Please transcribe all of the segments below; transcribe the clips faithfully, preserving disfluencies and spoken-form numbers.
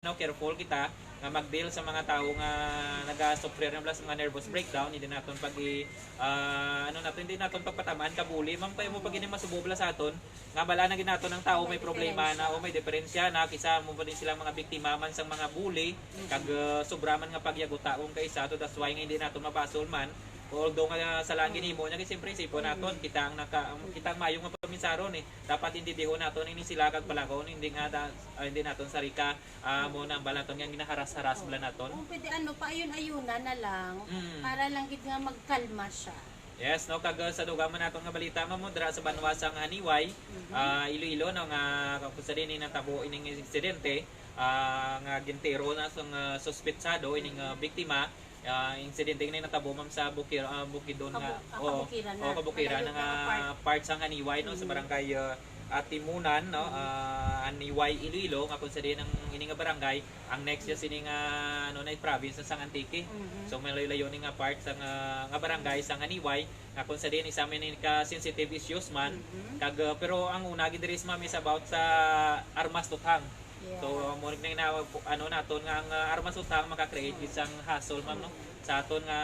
no, careful kita nga mag-deal sa mga tawo nga nagasuffer na bala sa mga nervous breakdown. Hindi naton pag i-, ah, ano naton, hindi naton pagpatamaan ka bully. Ma'am, kaya mo pag ini masubo bala sa aton, nga bala na ginaton ang tawo may problema na o may diferensya na, kisa mo pa din silang mga biktima man sang mga bully, kag, ah, sobra man nga pagyagutaon kay isa to, that's why nga hindi naton mabasol man. Although nga sa lang ginimo niya, kay siyempre, isipon naton, kita ang naka-, ang, kita ang mayo nga paminsaron, eh. Dapat intindihon naton ini sila kag palagaw, hindi nga da-, ah, hindi naton sarika, ah, mo na ang balaton nga ginaharas-haras bala naton. Kung pwede, ano, paayon-ayunan na lang, Mm. para lang gid nga magkalma siya. Yes, no, kag, ah, sa dugang man naton nga balita, ma'am, mo, dira sa banwa sang Haniway, Mhm. ah, Iloilo, no, nga kung sa din natabo ining insidente, ah, nga gintiro na sang, ah, suspetsado ining, ah, biktima. Ah, insidente nga natabo, ma'am, sa Bukir-, ah, Bukidnon nga, Kabu-, ah, oo, Kabukiran oo, na. Kabukiran Malayo na nga nga part. Part sang Haniway, no, sa Mm. barangay, ah, Atimunan, no, Mm. ah, Haniway, Iloilo, nga kung sa diin ang ini nga barangay, ang next niya sini nga, ano, na province sa sang Antique. Mhm. So, malayo-layo ni nga part sa nga, nga barangay sa Haniway, nga kung sa diin isa man ni ka sensitive issues man, Mhm. kag, ah, pero ang una gid diri, ma'am, is about sa armas tuthang. Yeah. So, mo na, na, ano naton nga ang, ah, armas tuthang maka-create gid sang hassle, ma'am, no? Sa aton nga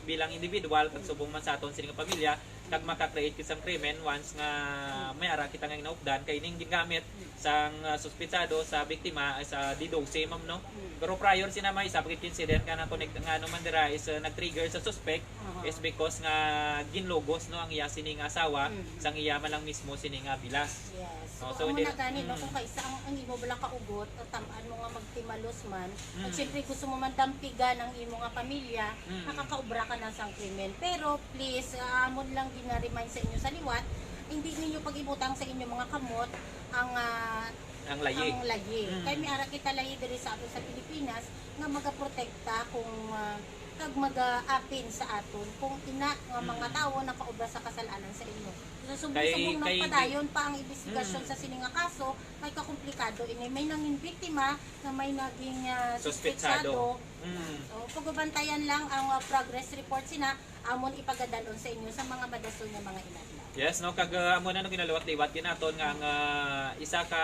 bilang individual, kag subong man sa aton sini nga pamilya, kag maka-create gid sang krimen once nga may ara kita nga ginaupdan, kay ining gingamit sang, ah, suspetsado sa biktima is, ah, D doce, ma'am, no? Mm. Pero prior sina may isa pa gid incident nga na-connect nga ano man dira is, ah, nag-trigger sa suspect Aha. is because nga ginlugos, no, ang iya sining asawa Mm. sang iya man lang mismo sini nga bilas. Yes. So, So, so, amo hindi na gani, no, Mm. kung kaisa ang, ang imo bala kaugot, at tamaan mo nga magtimalos man, at Mm. syempre gusto mo man dampigan ang imo nga pamilya, Mm. nakakaubra ka na sang krimen. Pero, please, ah, amon lang gina-remind sa inyo sa liwat, hindi ninyo pag-ibutang sa inyo mga kamot ang, ah, Ang layi. ang layi. Mm. Kay may ara kita layi diri sa ato sa Pilipinas nga magaprotekta kung, ah, kag mag-aapin sa aton kung ina nga mga Mm. tawo nakaubra sa kasalanan sa inyo. So, subong-subong Kay, kay nagpadayon pa ang imbestigasyon Mm. sa sini nga kaso, kay kakomplikado ini. May nangin biktima nga may naging, ah, Suspetsado. suspetsado. Mm. So, pagubantayan lang ang, ah, progress report sina amon ipagadalon sa inyo sa mga madason nga mga inadlaw. Yes, no, kag, ah, amo na no, ginaliwat-liwat gid naton nga ang, ah, isa ka,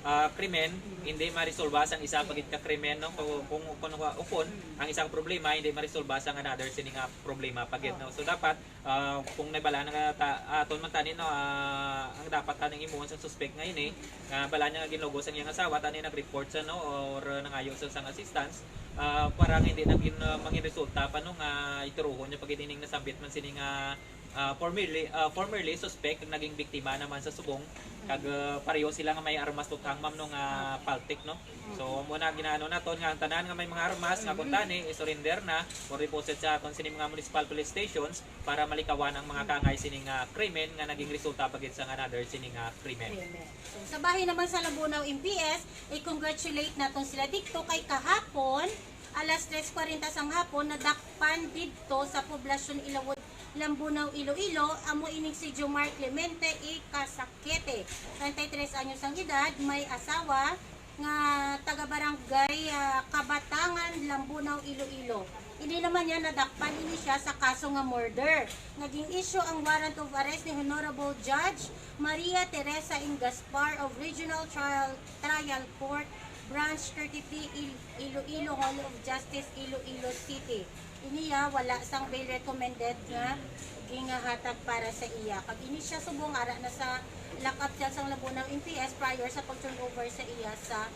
ah, krimen hindi maresolba sang isa pa gid ka krimen, no, kung, kung, kung, kung ang isa ka problema hindi maresolba sang another sini nga problema pa gid, no. So dapat, ah, kung nabala na nga ta-, aton man tani, no, ah, ang dapat taning imuon sa suspek nga ini, nga bala niya nga ginlugos ang iyang asawa, tani nag-report sa, no, or, ah, nangayo sa sang assistance, ah, para nga hindi na gin-, ah, mangin resulta pa, no, nga ituruhon niya pag ining nasambit man sini nga, ah, formerly, ah, formerly suspect ang naging biktima naman sa subong, kag, ah, pareho sila nga may armas tuthang, ma'am, no, nga paltik, no. So, amo na ginaano naton nga ang tanan nga may mga armas nga kuntani i-surrender na or deposit sa aton sini mga municipal police stations para malikawan ang mga kangay sini nga krimen nga naging resulta pa gid sa another sini nga krimen. Krimen. So, sa bahin naman sa Lambunao M P S, i-congratulate naton sila didto kay kahapon, alas tres kwarenta sang hapon, nadakpan didto sa Poblasyon Ilawod, Lambunao, Iloilo, amo ining si Jomar Clemente E. Casakete, treinta y tres anyos ang edad, may asawa, nga taga barangay, ah, Kabatangan, Lambunao, Iloilo. Hindi naman niya nadakpan ini siya sa kaso nga murder. Naging issue ang warrant of arrest ni Honorable Judge Maria Teresa N. Gaspar of Regional Trial, Trial Court, Branch thirty-three, Il-, Iloilo Hall of Justice, Iloilo City. Ini ya, wala sang bail recommended nga gingahatag para sa iya. Kag ini siya subong ara na sa lock-up cell sang Lambunao M P S prior sa pag-turnover sa iya sa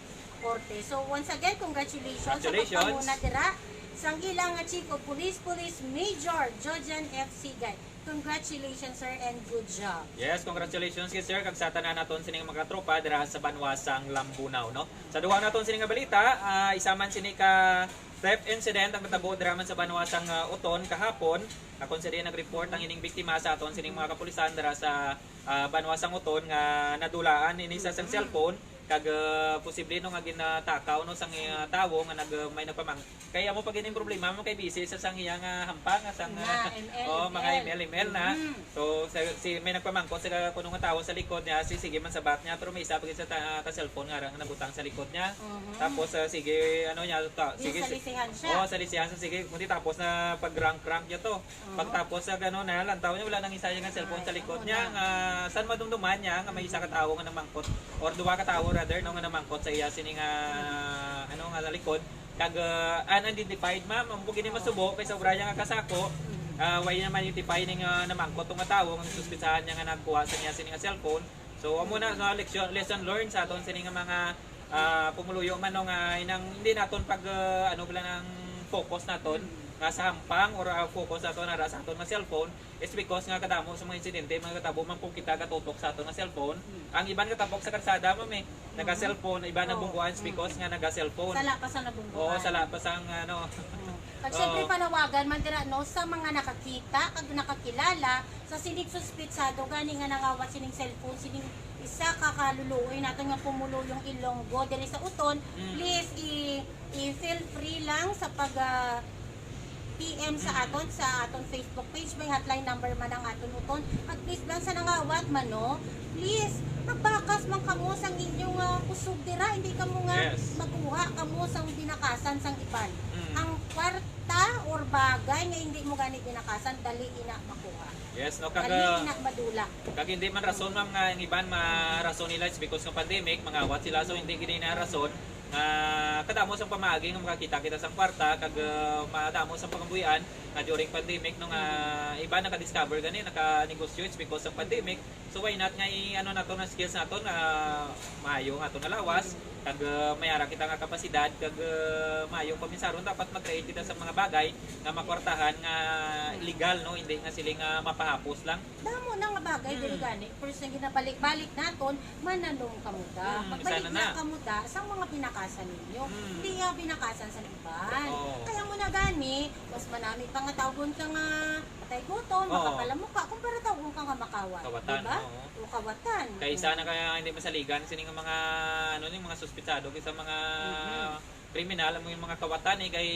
korte. So, once again, congratulations sa Congratulations. pagpanguna dira sang ila nga Chief of Police, Police Major Jojan F. Sigay. Congratulations, sir, and good job. Yes, congratulations kay sir kag sa tanan naton sining mga tropa dira sa banwa sang Lambunao, no? Sa dugang naton sini nga balita, ah, isa man sini ka theft incident ang natabo dira man sa banwa sang, ah, Oton kahapon. Akon sa diin nag-report ang ining biktima sa aton sining mga kapulisan dira sa, ah, banwa sang Oton nga nadulaan ini sa sang cellphone kag, ah, posible, no, nga ginatakaw, no, sang, ah, tawo nga nag-, may nagpamang-, kay amo pa gid ang problema mo kay busy sa sang iya nga hampang, nga sang, Na, ah, M L, oh, mga M L. M L, M L na. Mm. So, sa, si, may nagpamangkot sa kuno nga tawo sa likod niya, si, sige man sabat niya, pero may isa pa gid sa ta-, ka cellphone nga ra nga nabutang sa likod niya. Mhm. Tapos, ah, sige, ano niya, ta-, Di sige, si-, salisihan siya. Oh, salisihan siya, sige. Kundi tapos na pag-rank-rank niya to. Mhm. Pagtapos sa gano'n, nalantaw niya, wala nang isa nga cellphone sa Ay, likod amo niya. na. Nga, san madumduman niya nga may isa ka tawo nga namangkot or duha ka tawo brother, no, nga namangkot sa iya sini nga, ano, nga sa likod. Kag, ah, unidentified, ma'am, ang gini masubo kay sobra niya nga kasako. Ah, way naman identify ning, ah, namangkot nga tawo nga suspetsahan niya nga nagkuha sa niya sini nga cellphone. So, amo na sa leksyon, lesson learned sa aton sini nga mga, ah, pumuluyo man, no, nga inang hindi naton pag, ah, ano, bala nang focus naton nga sa hampang or, ah, focus naton ara sa aton nga cellphone. It's because nga kadamo sa mga insidente, mga katabo man kung kita gatutok sa aton nga cellphone. Hmm. Ang iban gatapok sa karsada, ma'am, eh, naga-cellphone, iban Oo. nabungguan, it's Mm. because nga naga-cellphone. Sala pa sa nabungguan. Oo, sala pa sang, ano. Oo. Kag syempre, Oo. panawagan man dira, no, sa mga nakakita kag nakakilala sa sining suspitsado gani nga nangawat sining cellphone, sining isa ka kaluluoy naton nga pumuluyong Ilonggo diri sa Uton, Mm. please i-, i-feel free lang sa pag, ah, P M sa Mm. aton, sa aton Facebook page, may hotline number man ang aton Uton. At please lang sa nangawat man, no? Please, magbakas man kamo sang inyong, ah, kusog dira, hindi kamo nga Yes. magkuha kamo sang binakasan sang iban. Mm. Ang kwarta or bagay nga hindi mo gani binakasan, dali ina makuha. Yes, no, kag, Dali ah, ina madula. kag hindi man rason, ma'am, nga ang iban ma-, rason nila is because ng pandemic, mangawat sila, so hindi gid na rason nga kadamo sang pamaagi nga makakita kita sang kwarta, kag, ah, madamo sang pangabuhian nga during pandemic, no, nga iban nakadiscover gani, nakanegosyo, it's because of pandemic. So why not nga i-, ano nato nga skills naton nga maayo nga aton nga lawas, kag, ah, may ara kita nga kapasidad, kag, ah, maayo pamisaron, dapat mag-create kita sa mga bagay nga makwartahan nga legal, no, hindi nga sila nga mapahapos lang. Damo na nga bagay Mm. diri gani. First nga ginabalik-balik naton, mananom kamo da. Mm, Pagbalik sana na na. kamo da sa mga binakasan ninyo. Mm. Hindi nga binakasan sa iban. Oo. Kaya mo na gani, mas manami pa nga tawgon ka nga patay gutom, Oo. makapalamuka, kumpara tawgon ka nga makawat. Kawatan, Diba? oo. O kawatan. Kay isa Mm. na kaya hindi masaligan sini nga mga, ano, yung mga suspitsado kaysa mga Mhm. kriminal, amo yung mga kawatan, eh, kay,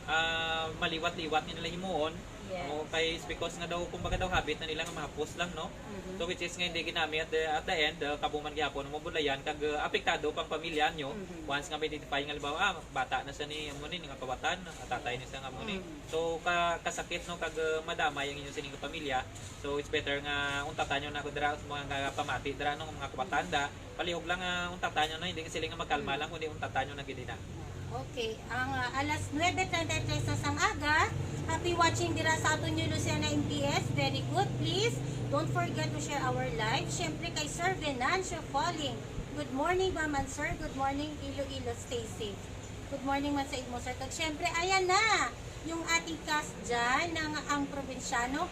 ah, maliwat-liwat nga nila himuon. Yes. O kay it's because nga daw, kumbaga daw, habit na nila nga mahapos lang, no? Mhm. So, which is nga hindi ginami at the, at the end, uh, kabuman gihapon ang mabudlayan, kag, uh, apektado pang pamilya nyo. Mhm. Once nga ma-identify nga, halimbawa, ah, bata na siya ni, amo ni, nga kawatan, ah, tatay ni siya nga amo ni. Mhm. So, ka-, kasakit, no, kag, uh, madamay ang inyo sining pamilya. So, it's better nga untatan nyo na ko dira sa mga pamati dira, no, mga kawatan da. Palihog lang, ah, untatan nyo, no? Hindi sila nga magkalma Hmm. lang, kundi untatan nyo na gid na. Okay, ang, ah, alas nuebe treinta y tres na sang aga. Happy watching dira sa aton New Lucena M P S. Very good. Please, don't forget to share our live. Siyempre kay Sir Venancio Falling. Good morning, ma'am and sir. Good morning, Iloilo. Stay safe. Good morning man sa imo, sir. Kag siyempre, ayan na yung ating cast dyan, ng Ang Probinsyano.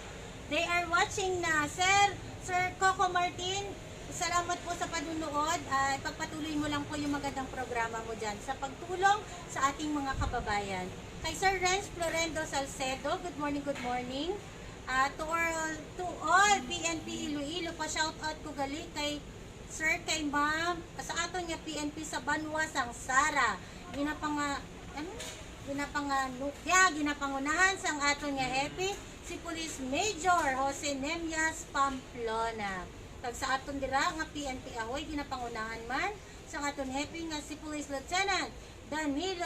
They are watching na. Sir, Sir Coco Martin, salamat po sa panunood. Ah, ipagpatuloy mo lang po yung magandang programa mo dyan sa pagtulong sa ating mga kababayan. Kay Sir Renz Florendo Salcedo, good morning, good morning. Ah, to all, to all P N P Iloilo, pa-shoutout ko gali kay Sir, kay Ma'am, sa aton nga P N P sa Banwa sang Sara. Ginapanga-, ano? Ginapanganu-, ya, ginapangunahan sang aton nga hepe, si Police Major Jose Nemias Pamplona. Kag sa aton dira nga P N P Ahoy, ginapangunahan man sang aton hepe nga si Police Lieutenant Danilo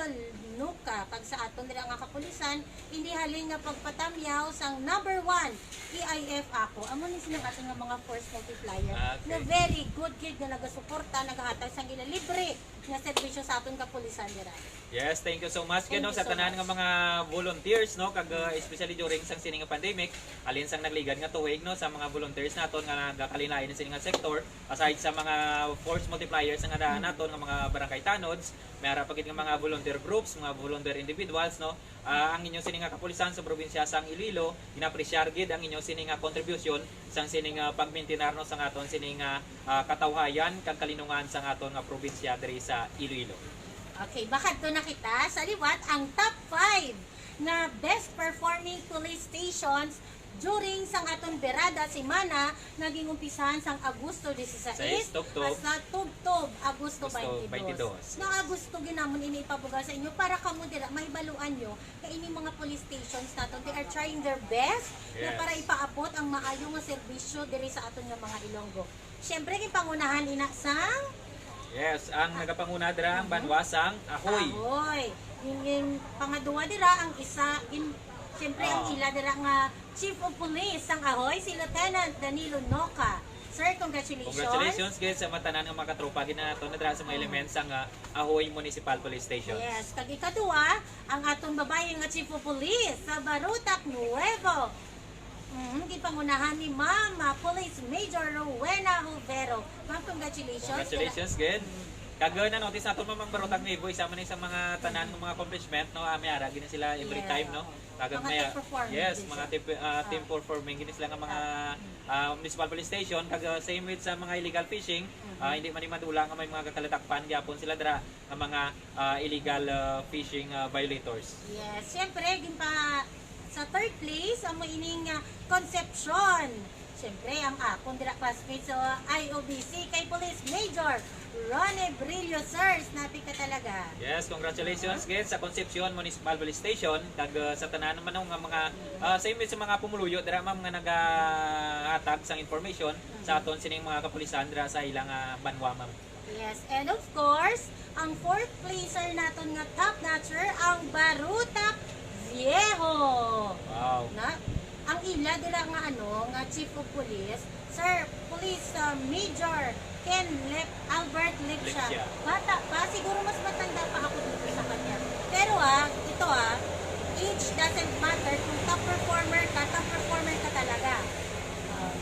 Nuca. Kag sa aton dira nga kapulisan, hindi halin nga pagpatamyaw sang number one, E I F ako. Amo ni silang aton nga mga force multiplier. Ah, okay. Nga very good gid nga nagasuporta, nagahatag sang ila libre nga serbisyo sa aton kapulisan dira. Yes, thank you so much, Thank Keno, you sa so tanan much. nga mga volunteers, no, kag, uh, Mm. especially during sang sini nga pandemic, halin sang nagligad nga tuig, no, sa mga volunteers naton nga nagakalain-lain sini nga sektor, aside sa mga force multipliers nga na, Mm. naton nga mga barangay tanods, may ara pa gid nga mga volunteer groups, mga volunteer individuals, no, Ah, ang inyo sini nga kapulisan sa probinsya sang Iloilo, ginapresyar gid ang inyo sini nga kontribusyon sang sini nga pagmintinar, no, sang aton sini nga, ah, katawhayan kag kalinungan sang aton nga probinsya diri sa Iloilo. Okay, makadto na kita sa liwat ang top five nga best performing police stations during sang aton berada semana nga gingumpisahan sang Agosto disisais Sais, tubtob. hasta tubtob Agosto Agosto baynte dos. baynte dos. Nga Agosto ginamon ini ipabugal sa inyo para kamo dira mahibaluan nyo nga ini mga police stations naton, they are trying their best nga Yes. para ipaabot ang maayo nga serbisyo diri sa aton nga mga Ilonggo. Siyempre, ginpangunahan ina sang Yes, ang nagapanguna dira ang Mhm. banwa sang Ahoy. Ahoy. Yung, yung pangadua dira ang isa, gin-, siyempre ang Oo. ila dira nga Chief of Police sang Ahoy, si Lieutenant Danilo Noca. Sir, congratulations. Congratulations gid sa matanan nga mga katropa gid na ato na dira sa mga elements sang ah, Ahoy Municipal Police Station. Yes, kag ikaduha, ang aton babayi nga chief of police sa Barutak Nuevo. Mm, gipangunahan ni Ma'am ah, Police Major Rowena Jovero. Ma'am, congratulations. Congratulations gid. Kag uh, na-notice nato, Ma'am, ang Barutak Nuevo, isa man ni sa mga tanan ng mga accomplishment, no? Ah, may ara gini sila every Yeah. time, no? Kag Mga may top performing yes, din mga siya. tip, ah, team performing gini sila nga mga ah, municipal police station, kag uh, same with sa mga illegal fishing, ah, hindi man ni madula nga may mga kakalatakpan gyapon sila dira nga mga ah, illegal ah, fishing ah, violators. Yes, siyempre, ginpa sa third place amo ining ah, Concepcion. Siyempre, ang akon dira classmate sa I O B C kay Police Major Ronnie Brillo, sirs, napi ka talaga. Yes, congratulations gid sa Concepcion Municipal Police Station kag uh, sa tanan naman nga mga ah, same with sa mga pumuluyo dira, ma'am, nga nagahatag sang information sa aton sining mga kapulisan dira sa ilang ah, banwa, ma'am. Yes, and of course, ang fourth placer naton nga top notcher, ang Barutak Viejo. Wow. Na, ang ila dira nga ano, nga chief of police, Sir Police uh, Major Ken Lep Albert Lipsia. Lipsia. Bata pa, siguro mas matanda pa ako dito sa kanya. Pero ah, ito ah, age doesn't matter. Kung top performer ka, top performer ka talaga.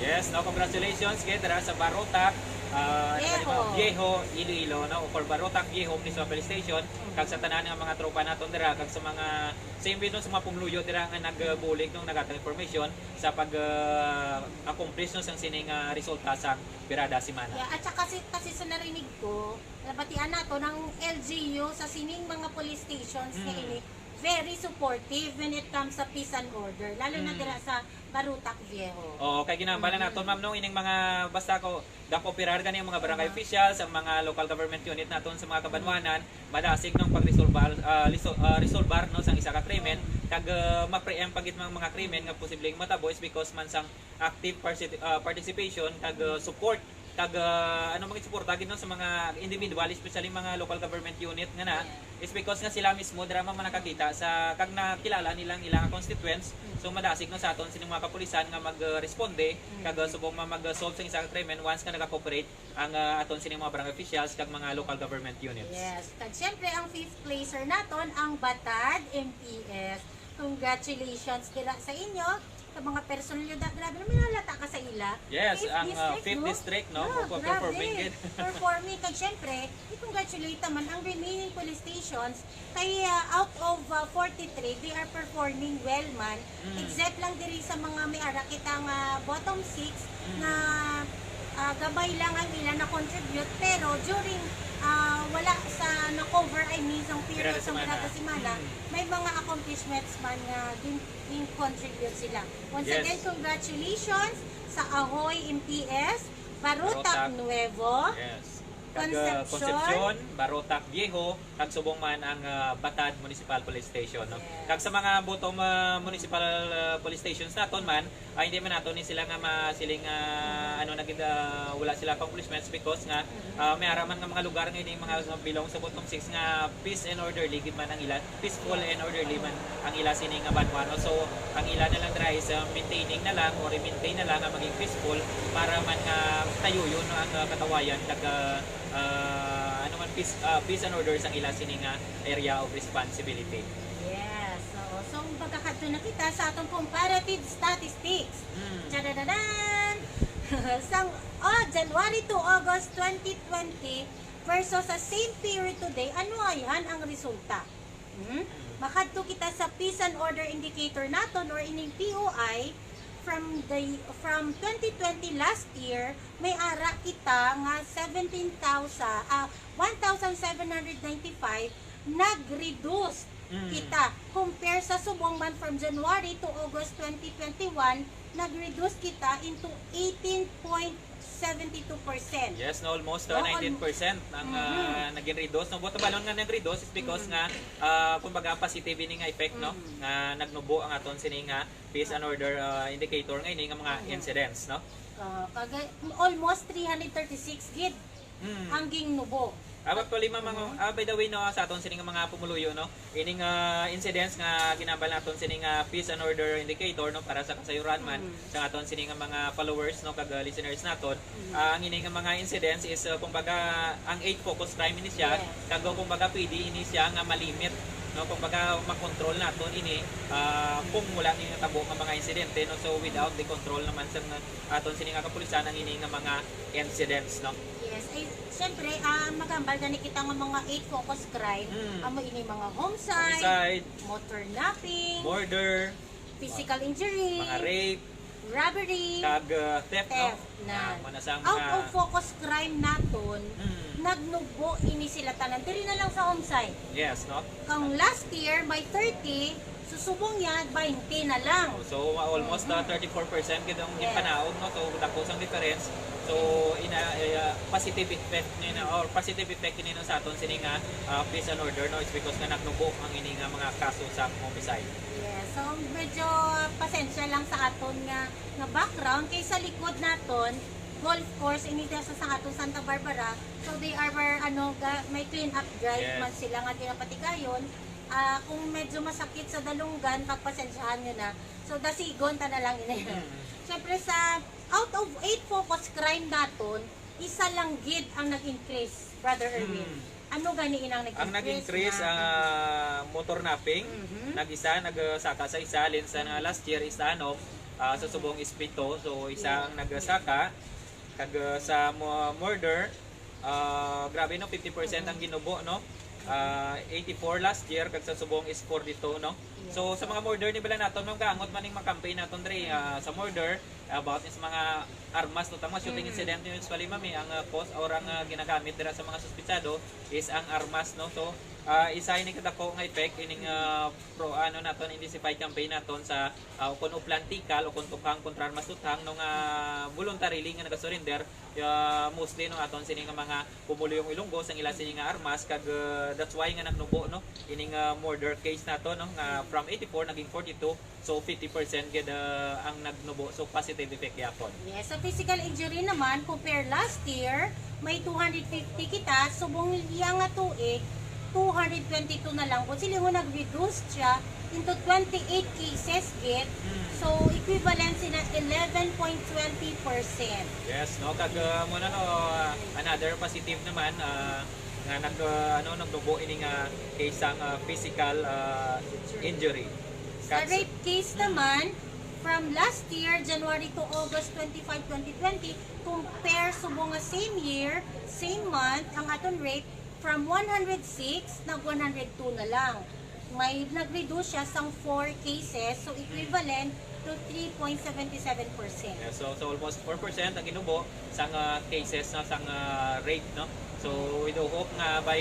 Yes, no, congratulations gid dira sa Barotac, ah, ano ba, Viejo. Viejo, Iloilo, no, for Barotac Viejo Municipal Police Station, kag sa tanan nga mga tropa naton dira, kag sa mga same with, no, sa mga pumuluyo dira nga nagbulig, no, nagatag information sa pag ah, accomplish, no, sang sining ah, resulta sa birada semana. Yeah, at saka kasi, kasi sa narinig ko, nabatian nato ng L G U sa sining mga police stations nga Mm. ini very supportive when it comes sa peace and order, lalo na Mm. dira sa Barotac Viejo. Oo, kay ginahambal na Mm. naton, ma'am, no, ining mga basta ko gakooperar gani ang mga barangay Tama. officials, ang mga local government unit naton sa mga kabanwanan, madasig nung pagresolbar, ah, liso- ah, resolbar, no, sang isa ka krimen, kag ah, ma-preempt pa gid ang mga krimen nga posibleng matabo is because man sang active particip- ah, participation kag ah, support kag ah, ano, mga suporta gid, no, sa mga individual, especially mga local government unit nga na, is because nga sila mismo dira man nakakita sa kag nakilala nilang ilang constituents. So madasig, no, sa aton sining mga kapulisan nga magresponde kag ah, subong ma- mag-solve sa isa ka krimen once nga nagakooperate ang ah, aton sining mga barangay officials kag mga local government units. Yes. Kag syempre, ang fifth placer naton, ang Batad M P S. Congratulations dira sa inyo, sa mga personalidad. Grabe naman, halata ka sa ila. Yes, Fifth ang ah, district, fifth no? district, no, Ah, for grabe. performing gid. Performing. Kag syempre, i-congratulate naman ang remaining police stations kay ah, out of ah, forty-three, they are performing well man. Mm. Except lang diri sa mga may ara kita nga bottom six Mm. nga ah, gamay lang ang ila na-contribute, pero during ah, wala sa na-cover, I mean, sa period Birada sa semana. Birada Semana, Mm. may mga accomplishments man nga gin- gin-contribute sila. Once Yes. Again, congratulations sa Ahoy M P S, Barotac Barotac. Nuevo, Yes. Kag ah, Concepcion. Concepcion, Barotac Viejo, kag subong man ang ah, Batad Municipal Police Station, no. Yes. Kag sa mga bottom ah, municipal ah, police stations naton man, ah, hindi man nato ni sila nga masiling ah, ano na gid, ah, wala sila accomplishments because nga ah, may ara man nga mga lugar nga ini mga belong sa bottom six nga peace and orderly gid man ang ila, peaceful and orderly man ang ila sini nga banwa, no. So ang ila na lang dira is ah, maintaining na lang or i-maintain na lang nga maging peaceful para man nga tayuyon, no, ang ah, katawayan kag ah, ah, ano man, peace, ah, peace and order sang ila sini nga area of responsibility. Yes. So, so magkakadto na kita sa atong comparative statistics. Hmm. Chadadadan! Sang oh, January to August twenty twenty versus sa same period today, ano ayan ang resulta? Hmm? Makadto kita sa peace and order indicator naton or ining P O I from the from twenty twenty last year, may ara kita nga seventeen thousand, ah, one thousand seven hundred ninety-five, nag-reduce Mm. kita. Compare sa subong man from January to August twenty twenty-one, nag-reduce kita into eighteen point seventy two percent. Yes, no, almost No, uh, nineteen percent ang Mhm. ah, naging reduce. No, buot balon nga nag-reduce is because Mhm. nga ah, kumbaga positive ini nga effect, no, Mhm. nga nagnubo ang aton sini nga peace and order ah, indicator nga ini nga mga Mhm. incidents, no. Ah, kag almost three hundred thirty-six gid Mm. ang gingnubo. Ah, actually, ma'am, ang, ah, by the way, no, sa aton sining mga pumuluyo, no, ining, ah, incidents nga ginambal naton sining, ah, peace and order indicator, no, para sa kasayuran man, mm, sa aton sining mga followers, no, kag, ah, listeners naton, mm, ah, ang ining mga incidents is, ah, kumbaga, ang eight focus crime ini siya, yes, kag, ah, kumbaga, pwede ini siya nga malimit, no, kumbaga, makontrol naton ini, ah, kung wala ni natabo nga mga insidente, no, so without the control naman sa aton sini nga kapulisan ang ini nga mga incidents, no? Yes, ay, syempre, ah, magambal gani kita nga mga eight focus crime, mm, amo ini mga homicide, homicide, motor napping, murder, physical injury, mga rape, robbery, kag, uh, theft, no? Theft na. Ah, mao na sa mga out of focus crime naton, mm, nagnubo ini sila tanan. Diri na lang sa homicide. Yes, no? Kung last year, may thirty, so subong niya, twenty na lang. So, almost, uh, mhm, thirty-four percent gid ang, yes, gipanaog, no? So, dako sang difference. So, ina, eh, uh, positive effect ni na, or positive effect ni na sa aton sini nga, uh, peace and order, no? It's because nga nagnubo ang ini nga mga kaso sa homicide. Yes. So, medyo pasensya lang sa aton nga, nga background kay sa likod naton, golf course, ini sa, sa aton Santa Barbara. So, they are, ano, ga, may clean up drive, yes, man sila nga ginapatigayon. Ah, kung medyo masakit sa dalunggan, pagpasensyahan nyo na. So, dasigon ta na lang ini. Mm. Siyempre, sa out of eight focus crime naton, isa lang gid ang nag-increase, Brother Erwin. Mm. Ano gani inang nag-increase? Ang nag-increase, na, ah, motor napping. Mhm. Nag-isa, nagsaka sa isa, linsa nga last year is anom, ah, sa subong is pito. So, isa, yeah, ang nagsaka. Kag, ah, sa mo-, murder, ah, grabe, no, fifty percent ang ginubo, no? Ah, eighty-four last year, kag sa subong is forty-two, no? Yes. So, sa mga murder ni bala naton, ma'am, gaangot man ning mga campaign naton diri, ah, sa murder, about sa mga armas, no, tama, shooting, mm, incident, yung usually, ma'am, eh, ang, ah, cause or ang, ah, ginagamit dira sa mga suspitsado is ang armas, no? So, ah, isa ini kadako nga effect ining, ah, pro, ano naton, Intensify campaign naton sa, ah, kung uplan tikal o kung tukhang kontra armas tuthang, no, nga voluntarily nga nagasurrender, ah, mostly, no, aton sini nga mga pumuluyong Ilonggo sang ila sini nga armas, kag, ah, that's why nga nagnubo, no, ining, ah, murder case nato, no, nga from eighty-four naging forty-two, so fifty percent gid, ah, ang nagnubo, so positive effect gyapon. Yes, sa physical injury naman, compare last year, may two hundred fifty kita, subong iya nga tuig, two hundred twenty-two na lang. Kung silingon, nag-reduce siya into twenty-eight cases gid. Hmm. So, equivalent sina eleven point twenty percent. Yes, no? Kag, uh, mo na, no, uh, another positive naman, uh, nga nag, uh, ano, nagnubo ini nga case sang, uh, physical, uh, injury. Sa rape case naman, from last year, January to August twenty-five, twenty twenty, compare subong nga same year, same month, ang aton rape from one hundred six, nag one hundred two na lang. May nag-reduce siya sang four cases, so equivalent to three point seven seven percent. Yeah, so, so almost four percent ang ginubo sang, ah, cases, no, sang, ah, rape, no? So, we do hope nga by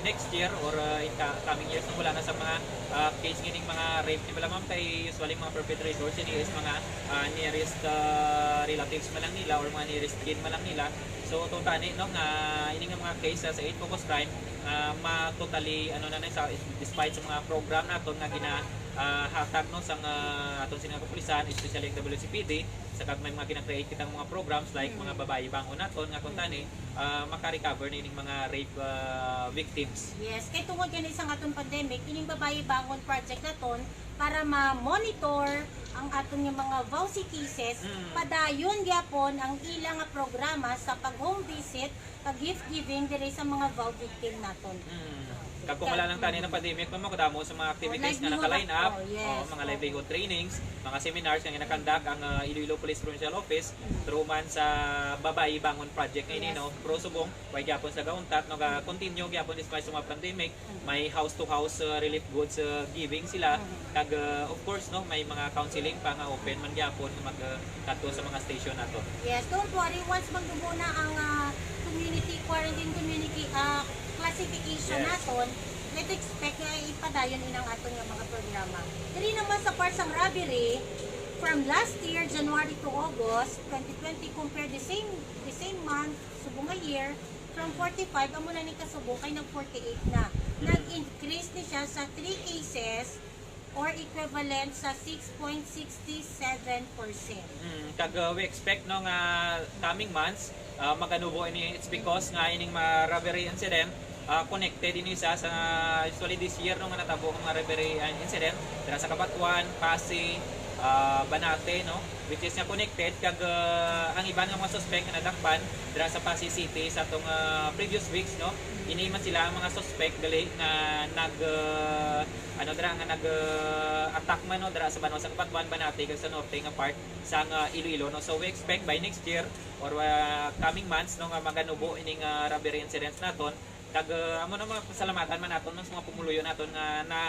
next year or, ah, in ka-, coming years, no, wala na sa mga, ah, case nga ining mga rape ni bala, ma'am, kay usually mga perpetrators ini is mga, ah, nearest, ah, relatives man lang nila or mga nearest kin man lang nila. So, totally, no, nga ini nga mga case, ah, sa eight focus crime, ah, ma-, totally, ano na, na sa, despite sa mga program naton nga gina, ah, hatag, no, sang, ah, aton sini nga kapulisan, especially ang W C P D, sa kag may mga gina-create kitang mga programs like mga babayi bangon naton nga kuntani, ah, maka-recover na ining mga rape, ah, victims. Yes, kay tungod gani sang aton pandemic, ining Babayi Bangon Project naton para ma-monitor ang aton nga mga VAWC cases, mm, padayon gyapon ang ila nga programa sa pag-home visit, pag-gift giving diri sa mga VAW victim naton. Mm. Kag kung wala lang tani ng pandemic, ma'am, kadamo sa mga activities nga naka-line up, oh, yes, oo, mga livelihood trainings, mga seminars nga ginakandak ang, ah, Iloilo Police Provincial Office, mm, through man sa Babayi Bangon Project nga ini, yes, no? Pero subong, way gyapon sa gauntat, no, ga-continue gyapon despite sa mga pandemic, mm, may house-to-house, uh, relief goods, uh, giving sila. Mm. Kag, uh, of course, no, may mga counseling pa nga open man gyapon nga mag, uh, kadto sa mga station nato. Yes, don't worry. Once magnubo na ang, uh, community quarantine, community, uh, classification, yes, naton, let's expect nga ipadayon inang aton nga mga programa. Diri naman sa part sang robbery, from last year, January to August twenty twenty, compare the same, the same month, subong nga year, from forty-five, amo na ni kasubo kay nag forty-eight na. Mm. Nag-increase ni siya sa three cases or equivalent sa six point six seven percent. Mm, kag, uh, we expect, no, nga coming months, Ah, maganubo ini, it's because nga ining mga robbery incident, ah, connected ini sa, sa, usually this year, no, nga natabo ang mga robbery, ah, incident dira sa Cabatuan, Passi, ah, Banate, no, which is nga connected kag, ah, ang iban nga mga suspect nga nadakpan dira sa Passi City sa atong, ah, previous weeks, no, ini man sila ang mga suspect gali nga nag, ah, ano dira nga nag, ah, attack man, no, dira sa banwa sa Cabatuan, Banate kag sa norte nga part sang, ah, Iloilo, no. So we expect by next year or, ah, coming months, no, nga maganubo ining, ah, robbery incidents naton. Kag, ah, amo na, mga pasalamatan man naton sa mga pumuluyo naton nga na,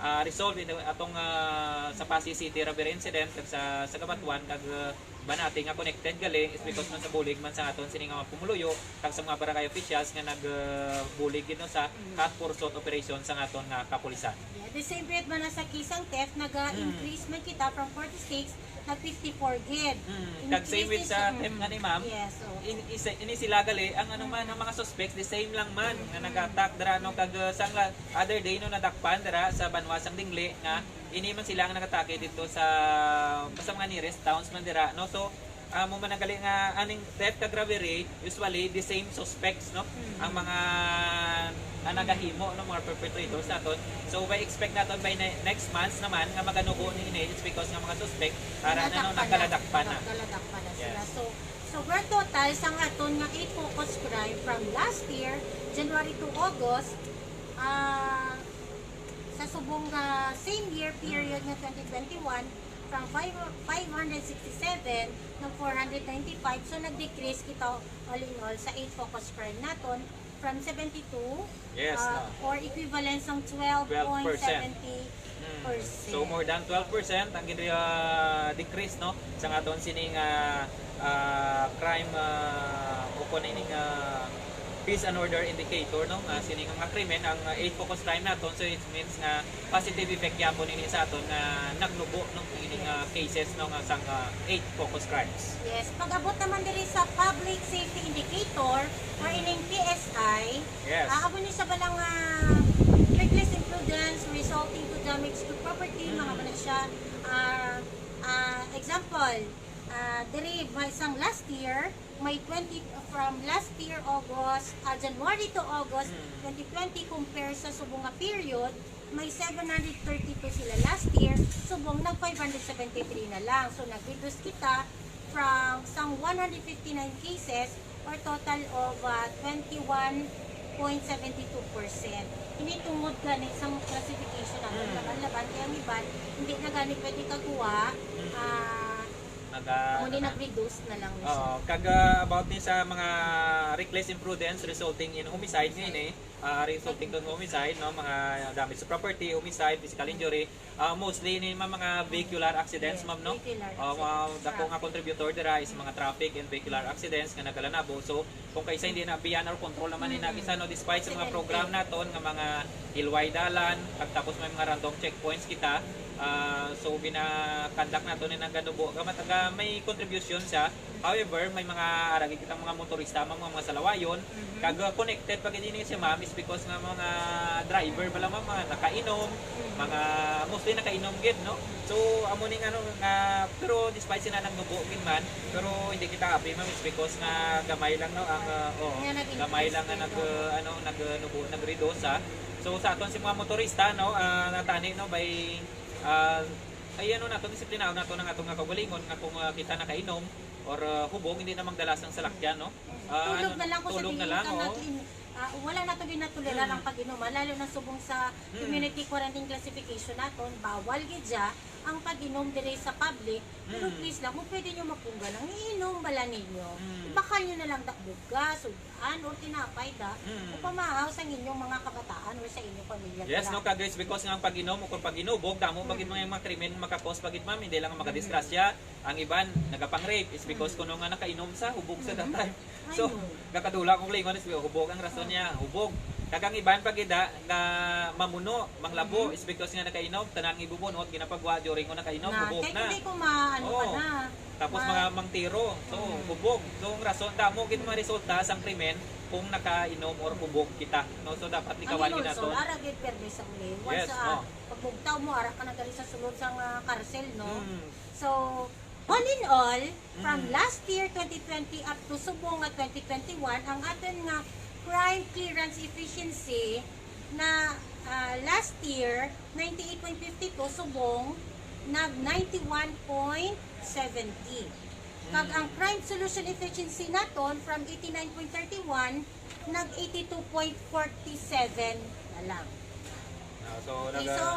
ah, resolve ini atong, ah, sa Passi City robbery incident kag sa, sa Cabatuan kag, ah, Banate nga connected gali is because man sa bulig man sa aton sini nga mga pumuluyo kag sa mga barangay officials nga nag, ah, bulig gid, no, sa hot pursuit operation sa aton nga kapulisan. Yeah, the same with man sa kisang theft, naga-increase man kita from forty-six nag fifty-four gid. Mm. Kag same with sa theft nga ni ma'am, yes, so in, isa, ini sila gali, ang ano man, ang mga suspects, the same lang man nga nag-attack dira, no, kag, uh, sang la-, other day, no, nadakpan dira sa banwa sang Dingle nga ini man sila ang nag-atake dito sa, basta mga nearest towns man dira, no? So, amo man ang gali nga aning theft kag robbery, usually the same suspects, no? Ang mga, ang nagahimo, no, mga perpetrators naton. So, we expect naton by ne-, next months naman nga maganubo ni ini, it's because nga mga suspect ara na, no, nagkaladakpan na. Nagkaladakpan na sila. Yes. So, so, grand total sang aton nga eight focus crime from last year, January to August, ah, sa subong nga same year period nga twenty twenty-one, from five, five hundred sixty-seven nag four hundred ninety-five, so nag-decrease kita all in all sa eight focus crime naton from seventy-two, yes, ah, no, or equivalent sang twelve point seventy percent. So, more than twelve percent ang gin-, ah, decrease, no, sa aton sining, ah, ah, crime, ah, o kung ining, ah, peace and order indicator, no, nga sining mga krimen, ang, ah, eight focus crime naton. So, it means nga positive effect gyapon ini sa aton nga nagnubo, no, ining, ah, cases, no, nga sang, ah, eight focus crimes. Yes, pag-abot naman diri sa public safety indicator or ining P S I, yes, ah, amo ni siya bala nga reckless imprudence resulting to damage to property, mga bala siya, ah, ah, example, ah, diri may sang last year, may twenty, from last year August, ah, January to August twenty twenty, compare sa subong nga period, may seven hundred thirty-two sila last year, subong nag five hundred seventy-three na lang. So, nag-reduce kita from sang one hundred fifty-nine cases or total of, ah, twenty-one point seventy-two percent. Ini tungod gani sang classification naton, laban-laban, kaya ang iban, hindi na gani pwede kakuha, ah, Naga-, amo ni ano na? Nag-reduce na lang siya. Oo, kag, ah, about ni sa mga reckless imprudence resulting in homicide, homicide, ngayon eh, ah, resulting to homicide, no, mga damage to property, homicide, physical injury, ah, mostly ni ma-, mga vehicular accidents, yes, ma'am, no? Vehicular accidents. Ah, mga dako nga contributor dira is mga traffic and vehicular accidents nga nagalanabo. So, kung kaisa hindi na beyond our control naman ni nagisa, no, despite sa mga program naton nga mga hilway dalan, kag tapos may mga random checkpoints kita, ah, so gina-conduct naton ni naganubo, ga mataga may contribution siya. However, may mga aragi kitang mga motorista, mga, mga salawayon, kag, ah, connected pa gid ini siya, ma'am, is because nga mga driver bala, ma'am, mga nakainom, mga mostly nakainom gid, no? So, amo ning ano nga, pero despite sina nagnubo gid man, pero hindi kita happy, ma'am, it's because nga gamay lang, no, ang, ah, oo, gamay lang nga nag, ah, ano, nag, ah, nubo, nag-reduce, ha. So, sa aton si mga motorista, no, ah, natani, no, by, ah, ay, ano nato, disiplinaon nato ang aton nga kaugalingon nga kung, ah, kita nakainom or, ah, hubog, hindi na magdala sang salakyan, no? Ah, tulog na lang, kung tulog na lang, oh. Ah, wala nato ginatolerar ang pag-inom, ah, lalo na subong sa community quarantine classification naton, bawal gid siya ang pag-inom diri sa public. Pero please lang, kung pwede nyo mapungga lang, iinom bala ninyo. Ibakal nyo na lang da bugas, sudan, or tinapay da, o pamahaw sa inyong mga kabataan or sa inyong pamilya. Yes, no, kag guys, because nga ang pag-inom o kung pag-inubog, damo pa gid mga, mga krimen makakos pa gid, ma'am, hindi lang ang makadisgrasya. Ang iban, nagapang-rape is because kuno nga nakainom sa hubog sa that time. So, gakadula kong lingon is hubog ang rason niya, hubog. Kag ang iban pa gid, ah, nga mamuno, manglabo, is because nga nakainom, tanang ibubunot, ginapagwa during ko nakainom, hubog na. Hindi ko maano ka na. Tapos mga mangtiro, so, hubog. So, ang rason, damo gid mga resulta sang krimen kung nakainom or hubog kita, no? So, dapat likawan gid naton. Ara gid permi sa uli. Once, ah, pagbugtaw mo, ara ka na gali sa sulod sang, ah, karsel, no? So, All in all, from Mm. last year, twenty twenty, up to subong nga twenty twenty-one, ang aton nga crime clearance efficiency na, ah, last year, ninety-eight point fifty two, subong nag ninety-one point seventy. Kag Mm. ang crime solution efficiency naton from eighty-nine point thirty-one, nag eighty-two point forty-seven na lang. Ah, so, Okay, naga- so,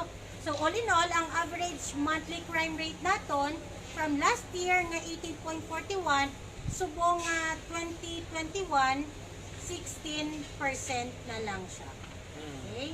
so all in all, ang average monthly crime rate naton from last year nga eighteen point forty-one, subong nga twenty twenty-one, sixteen percent na lang siya. Hmm. Okay?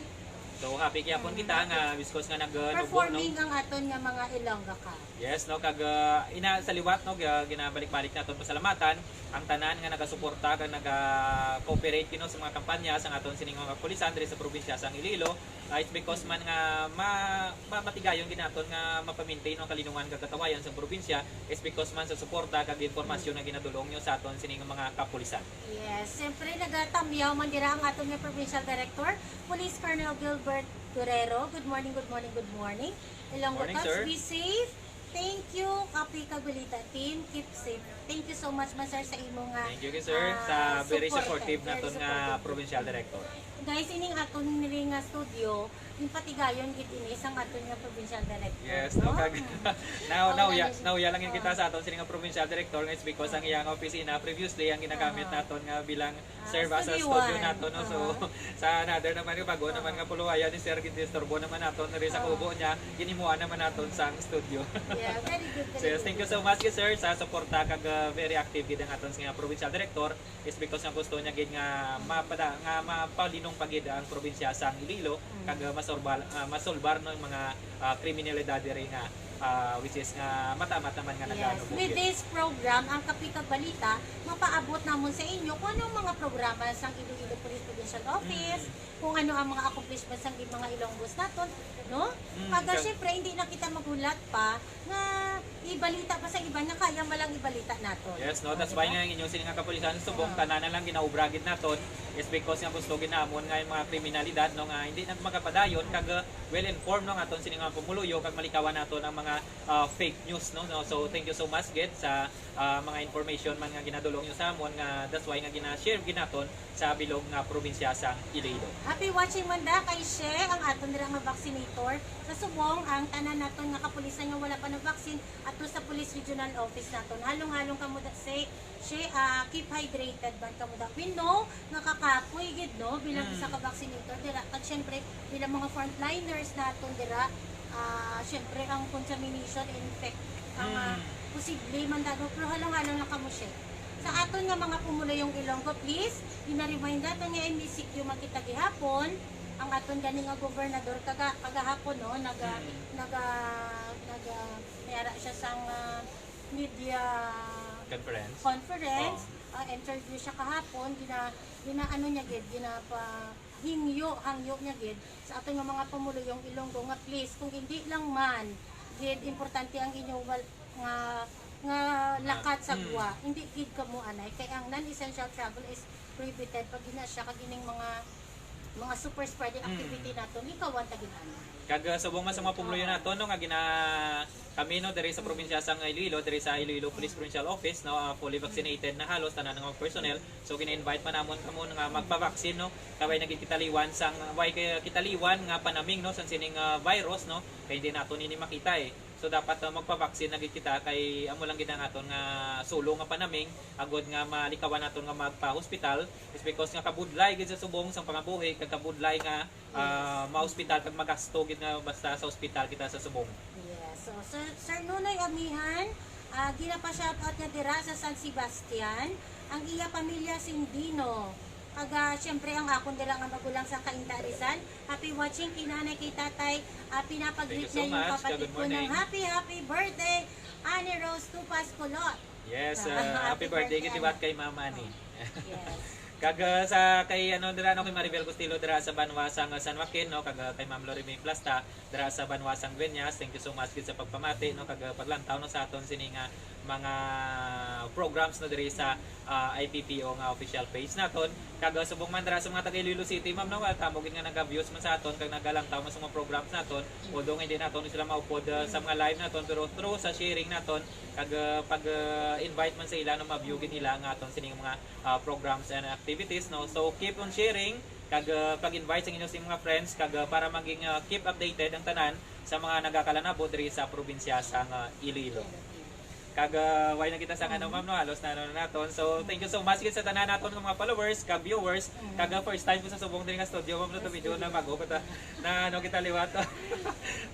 So, happy gyapon Hmm, kita happy. nga, biskos nga nag, uh, nubo, no? Performing ang aton nga mga Ilongga ka. Yes, no, kag, uh, ina sa liwat, no, ga-, ginabalik-balik naton pasalamatan ang tanan nga nagasuporta kag naga-cooperate, you know, sa mga kampanya sang aton sining mga kapulisan diri sa probinsya sang Iloilo. Uh, it's because man nga ma-, ma-, matigayon gid naton nga mapa-maintain ang kalinungan kag katawayan sa probinsya, it's because man sa suporta kag informasyon nga ginadulong nyo sa aton sining mga kapulisan. Yes, siyempre nagatamyaw man dira ang aton nga provincial director, Police Colonel Gilbert Guerrero. Good morning, good morning, good morning. Ilonggo Morning, Talks, sir. Be safe. Thank you, Kapi Kabalita team. Keep safe. Thank you so much, man, sir, sa imo nga, Thank you, sir, ah, sa very support, supportive very naton nga supportive. Provincial Director. Guys, ining aton nili nga studio, yung patigayon gid ini sang aton nga provincial director, Yes, no? no, kag, Mm. now, Oh, now, ya, nandun siya. now, ya lang yung kita Oh. sa aton sini nga provincial director, nga it's because ang Oh. iyang opisina previously ang ginagamit Oh. naton nga bilang Ah, serve as a studio studio one. nato, no? So, Oo. sa another naman, yung bago Oo. naman nga puluwayan ni Sir, gindisturbo naman naton, rin sa Oo. kubo niya, ginimuan naman naton sang studio. Yeah, very good, very So, yes, good. thank you so much, sir, sa suporta kag, uh, very active gid ang aton nga provincial director. Is because nga gusto niya gid nga mapada-, nga mapalinong pa gid ang probinsya sang Iloilo, Mm. kag, uh, masorbal-, uh, masolbar no, yung mga, uh, kriminalidad diri nga ah, which is nga matamat naman nga Yes. nagaano With bukid. This program, ang Kapi kag Balita, mapaabot namon sa inyo kung ano ang mga programa sang Iloilo Police Provincial Office, Mm. kung ano ang mga accomplishments sang mga Ilonggos naton, no? Mm, Kag, kag- syempre, hindi na kita maghulat pa nga ibalita pa sa iban nga kaya man lang ibalita naton. Yes, no? O, That's di why ba? nga ang inyong sini nga kapulisan, subong Oo. tanan na lang ginaobra gid naton is because nga gusto gid namon nga yung mga kriminalidad, no, nga hindi na magapadayon, kag, uh, well informed, no, nga aton sini nga pumuluyo, kag malikawan naton ang mga ah, fake news, no? No? So, thank you so much gid sa, ah, mga information man nga ginadulong nyo sa amon, nga that's why nga gina-share gid naton sa bilog nga probinsya sang Iloilo. Happy watching man da kay She, ang aton dira nga vaccinator. Sa subong, ang tanan naton nga kapulisan nga wala pa nag-vaccine, ato sa Police Regional Office naton. Halong-halong kamo da, She, She, ah, keep hydrated man kamo da. We know nga kakapoy gid, no, bilang Mm. isa ka vaccinator dira. Kag syempre, bilang mga frontliners naton dira, ah, syempre, ang contamination, infect, ang, ah, Mm. posible man daw. Pero halong-halong lang kamo, She. Sa Mm. aton nga mga pumuluyong Ilonggo, please, gina-remind naton nga M E C Q man kita gihapon, ang aton gani nga gobernador kaga-, kagahapon, no, naga-, Mm. naga-, naga-, may ara siya sang, ah, media Conference? conference, Oh. ah, interview siya kahapon, gina-, ginaano niya gid, ginapa-, hingyo, hangyo niya gid sa aton nga mga pumuluyong Ilonggo nga, please, kung hindi lang man gid importante ang inyong wal-, nga, nga Ah, lakat sa mm. gwa, hindi gid kamo anay, kay ang non-essential travel is prohibited pag gina siya kag ining mga, mga super spreading Mm. activity naton, likawan ta gid anay. Kag, ah, subong man sa mga pumuluyo Oo. naton, no, nga gina-, kami, no, diri sa Mm. probinsya sang Iloilo, diri sa Iloilo Police Mm. Provincial Office, no, ah, fully Mm. vaccinated na halos tanan nga mga personnel. So, gina-invite man namon kamo nga Mm. magpa-vaccine, no. Kay way na gid kita liwan sang, way kay kita liwan nga panaming, no, sang sining, ah, virus, no, kay hindi naton ini makita, eh. So, dapat, ah, magpa-vaccine na gid kita kay amo lang gid ang aton nga sulo nga panaming agod nga malikawan naton nga magpa-hospital. Is because nga kabudlay gid sa subong sang pangabuhi kag kabudlay nga ah, Yes. ma-hospital kag magasto gid nga basta sa hospital kita sa subong. Yes. So, Sir, Sir Nunoy Amihan, ah, ginapa-shoutout niya dira sa San Sebastian, ang iya pamilya Sindino. Kag, ah, syempre, ang akon dira nga magulang sa Cainta, Rizal. Happy watching kay nanay, kay tatay. Ah, pinapag-greet Thank you so niya yung much. Kapatid Good ko ng morning. Happy, happy birthday, Annie Rose Tupas Colot. Yes, Ah, ah, happy happy birthday, birthday, gitiwat ano? Kay Mama ni. Yes. Kag, ah, sa kay, ano, dira, no, kay Maribel Costilo dira sa banwa sang San Joaquin, no, kag, ah, kay Ma'am Lorraine Plasta dira sa banwa sang Gueñas. Thank you so much gid sa pagpamati, no, kag, ah, paglantaw, no, sa aton sini nga mga programs na diri sa ah, I P P O nga official page naton. Kag ah, subong man dira sa mga taga Iloilo City, ma'am, no, ah, tamo gid nga naga-views man sa aton kag nagalantaw man sa mga programs naton. Although nga hindi naton sila maupod ah, sa mga live naton, pero through sa sharing naton kag ah, pag ah, invite man sa ila, no, ma-view gid nila nga aton sining mga ah, programs and activities, no. So keep on sharing kag ah, pag-invite sa inyo sa mga friends kag ah, para maging ah, keep updated ang tanan sa mga nagakalanabo diri sa probinsya sang ah, Iloilo. Kag ah, why na kita sa ano, ma'am, no? Halos na ano na naton. So, thank you so much gid sa tanan naton nga mga followers, kag viewers. Kag ah, first time ko sa subong diri nga studio, ma'am, no? To medyo na bago pa ta na ano kita liwat.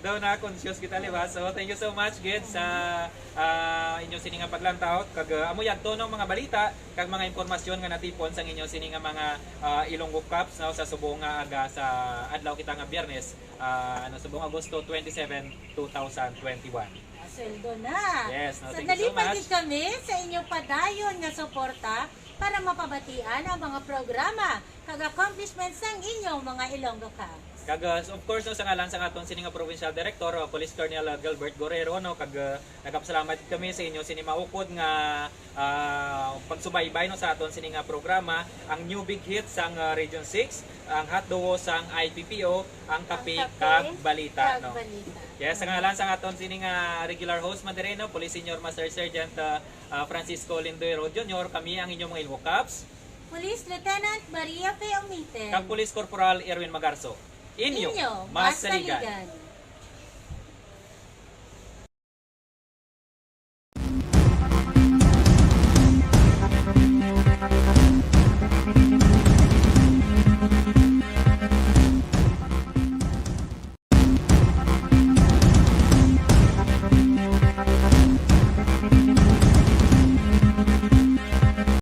Daw na conscious kita liwat. So, thank you so much gid sa ah, inyo sini nga paglantaw. Kag ah, amo yadto no mga balita kag mga impormasyon nga natipon sang inyo sini nga mga ah, Ilonggo Cops, no, sa subong nga aga sa adlaw kita nga Biyernes, ah, ano, subong Agosto twenty-seven, two thousand twenty-one. Ah, sweldo na. Yes, no, thank you so Sandali pa much. Gid kami sa inyong padayon nga suporta para mapabatian ang mga programa kag accomplishments sang inyong mga Ilonggo Cops. Kag, uh, of course, no, sa ngalan sa aton sini nga provincial director, uh, Police Colonel, uh, Gilbert Guerrero, no, kag, uh, nagapasalamat kami sa inyo sini maukod nga ah, pagsubaybay, no, sa aton sini nga programa, ang new big hit sang ah, Region six, ang hot duo sang I P P O, ang Kape Ang Kape kag Balita, kag no. Balita. Yes, sa ngalan sa aton sini nga regular host man diri, no, Police Senior Master Sergeant ah, ah, Francisco Lindero Junior, kami ang inyong mga Ilonggo Cops. Police Lieutenant Maria Fe Omite. Kag Police Corporal Erwin Magarso. Inyo, Inyo, masaligan. Masaligan.